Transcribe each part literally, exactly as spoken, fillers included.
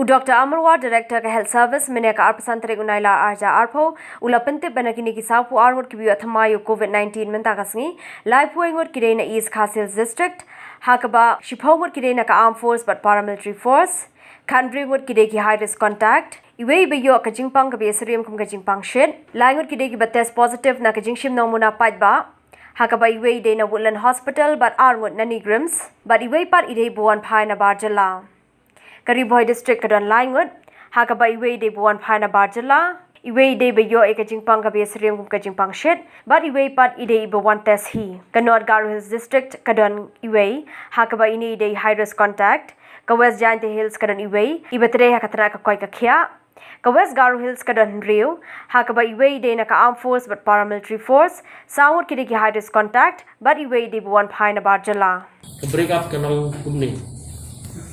U Doctor Amarwar, Director ka Health Service, mynne ka arphew san tarik u Nailar arhajar arphew, u la pyntip ba na kine ki sawphew ar ngut kiba ïoh thymmai ïa u COVID nineteen mynta ka sngi, laiphew wei ngut ki dei na East Khasi Hills District, ha kaba shiphew ngut ki dei na ka Armed Force bad Paramilitary Force, khathynriew ngut ki dei ki high risk contact, iwei ba ïoh ka jingpang kaba ïasyriem kum ka jingpang shit, lai ngut ki dei kiba test positive na ka jingshim nongmuna paidbah, ha kaba iwei i dei na Woodland Hospital bad ar ngut na NEIGRIHMS, bad iwei pat i dei ba wan phai na bar jylla. Ka Ri Bhoi District ka don lai ngut, ha kaba iwei i dei ba wan phai na bar jylla, iwei i dei ba ïoh ïa ka jingpang kaba ïasyriem kum ka jingpang shit, bad iwei pat i dei i ba wan test hi. Ka North Garo Hills District ka don iwei, ha kaba ine i dei high risk contact. Ka West Jaintia Hills ka don iwei, i ba trei ha ka tnat ka koit ka khiah. Ka West Garo Hills ka don hynriew, ha kaba iwei i dei na ka Armed Force bad Paramilitary Force, saw ngut ki dei ki high risk contact, bad iwei i dei ba wan phai na bar jylla. Ka break up ka long kumne: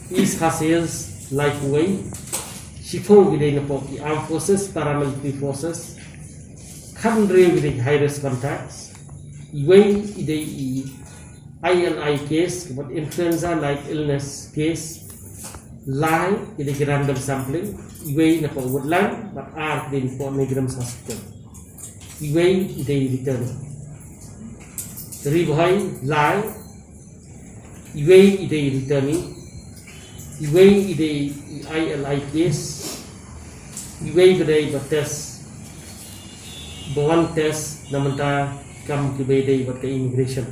East Khasi Hills laiphew wei, shiphew ki dei na poh ki Armed Forces, Paramilitary Forces, khathynriew ki dei ki high risk contacts, iwei i dei i I L I case, ka mut influenza like illness case, lai ki dei ki random sampling, iwei na poh Woodland, bad ar ki dei na poh NEIGRIHMS Hospital. Iwei i dei return. Ri Bhoi lai, iwei i dei return. Iwei i dei i I L I case, iwei ba dei ba test, ba wan test na mynta kam kiba dei bad ka immigration.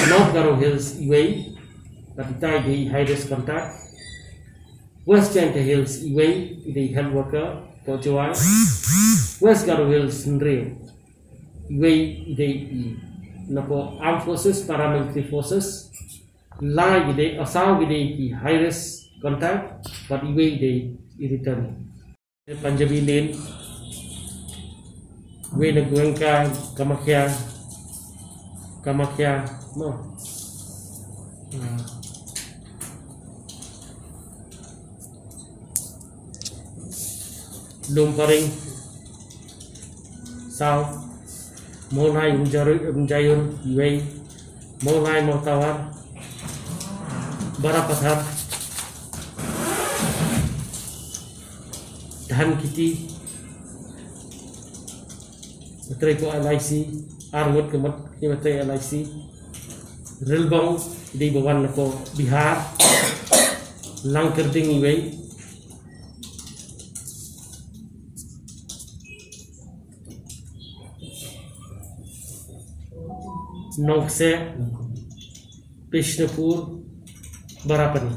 North Garo Hills iwei, bad itai i dei high risk contact. West Jaintia Hills iwei i dei health worker, poh Jowai. West Garo Hills hynriew, iwei i dei i na poh Armed Forces, Paramilitary Forces, lai ki dei, saw ki dei ki high risk contact, bad iwei i dei i return. Punjabi Lane, iwei na Goenka, Kamakhya, Kamakhya, no. Ah. Lumparing, saw. Mawlai Umjaru-, Umjaiun, iwei. Mawlai Mawtawar, Barapathar, Dhankheti, ba trei poh L I C, ar ngut ka mut ki ba trei L I C. Rilbong i dei ba wan na poh Bihar. Langkyrding iwei. Nongkseh, Bishnupur, Barapani.